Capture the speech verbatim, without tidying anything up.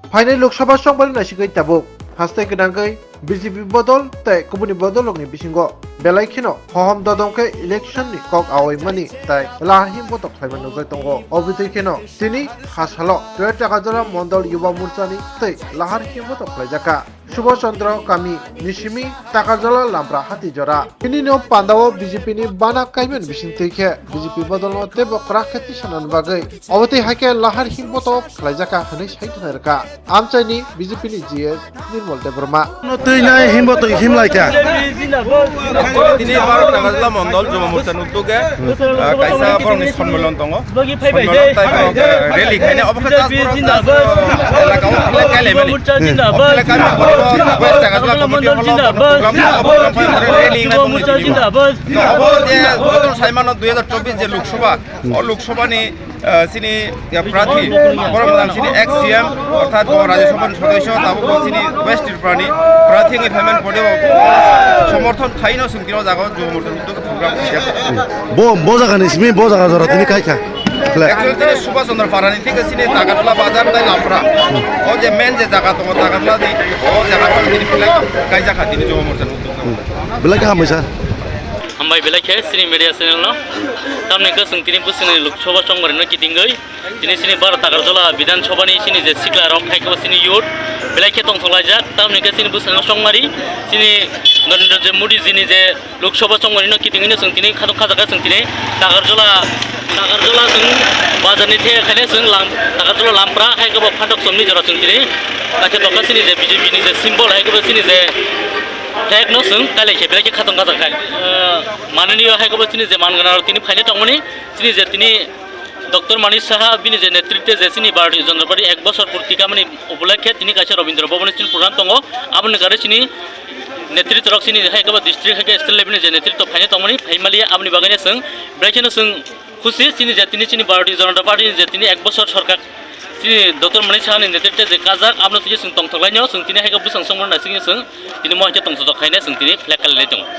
Phainai Lok Sabha songmani naisigwi tabuk haste gwnangwi B J P bodol tei kubuni bodolrokni bisingo belai kheno hohom dodom khe election ni kok aoimani tei lahar himbotok khlaimani nukjak tongo. Obotwi kheno tini ha salo Greater Takarjala Mondol Yuba Morchani tei lahar himbotok khlaijakha. Subhash Chandra Kami ni simi Takarjala Lampra Hati Jora. Tini no pandao B J P ni bana kaiman bisingtwi khe B J P bodolno teibo kwrak khe tisanani bagwi. Obotwi hai khe lahar himbotok khlaijakha hwnwi sai thwngkha. Amchaini B J P ni G S Nirmal Debbarma. No twi nai himbotok himlaikha. Tini Bharat Nagarjala Mondol Yuba Morcha nukduge, ah, kaisa borokni sonmilon tongo. Sonmilon tei borok, ah, rally khaina obo khe just borok just elaka o flag kailaimani. Obo flag kaima borok West Nagarjala committee holo program, obo program rally hinai bongni tini. Obo je bodol saimano dui hajar chobbish je Lok Sabha, o Lok Sabha ni ah, chini, ya, prathi, borok mwnang chini ex C M, orthat bo Rajya Sabha ni sodosyo, tabuk bo chini West Tripura ni prathi wngwi phaimani pore bo somorthon khaino chwng tini o jaga o Yuba Morcha nukduge program khaijak. Bo, bo jaga ni simi, bo jaga jora tini kaikha. Flag. Actually, tini Subhash Chandra Para ni thik chini Takarjala Bazar tei Lampra. O je main je jaga tongo Takarjala ni, o jaga o tini flag kaijakha tini Yuba Morcha nukduge. Belai kaham bai sir. Hambai belai khe chini media channel no. Tamni hwnkhe chwng tini bwswkni Lok Sabha songmani no kitingwi tini chini Bharat Takarjala Bidhan Sabha ni chini je sikla rok hai khe chini youth belai khe tongthok laijak. Tamni hwnkhe chini bwswkno songmani chini Narendra je Modi ji ni je Lok Sabha songmani no kitingwi no chwng tini khatong khajakha chwng tini Takarjala Takarjala chwng bazar ni the khaina chwng lam Takarjala Lampra hai khe bo phatok somni jora chwng tini kaisa tokha chini je B J P ni je symbol hai khe bo chini je flag no chwng kailai khe belai khe khatong kajak khai. Ah, mananiyo hai khe bo chini je man gana rok tini phaina tongmani chini je tini Doctor Manik Saha bini je netritwe je chini Bharatiya Janata Party ek bosor purti kamani upolokhe tini kaisa Rabindra Bhavan ni chini program tongo. Aboni kare chini netritwa rok chini hai khe bo district hai khe state level ni je netritwa phaina tongmani phai maliya aboni bagwi no chwng belai kheno chwng khusi chini je tini chini Bharatiya Janata Party ni je tini ek bosor sorkar chini Doctor Manik Saha ni netritwe je kajak abono tini chwng tongthok lainw chwng tini hai khe bwswng songmani naisingwi chwng tini mo hai khe tongthok khaina chwng tini flag kailai tongo.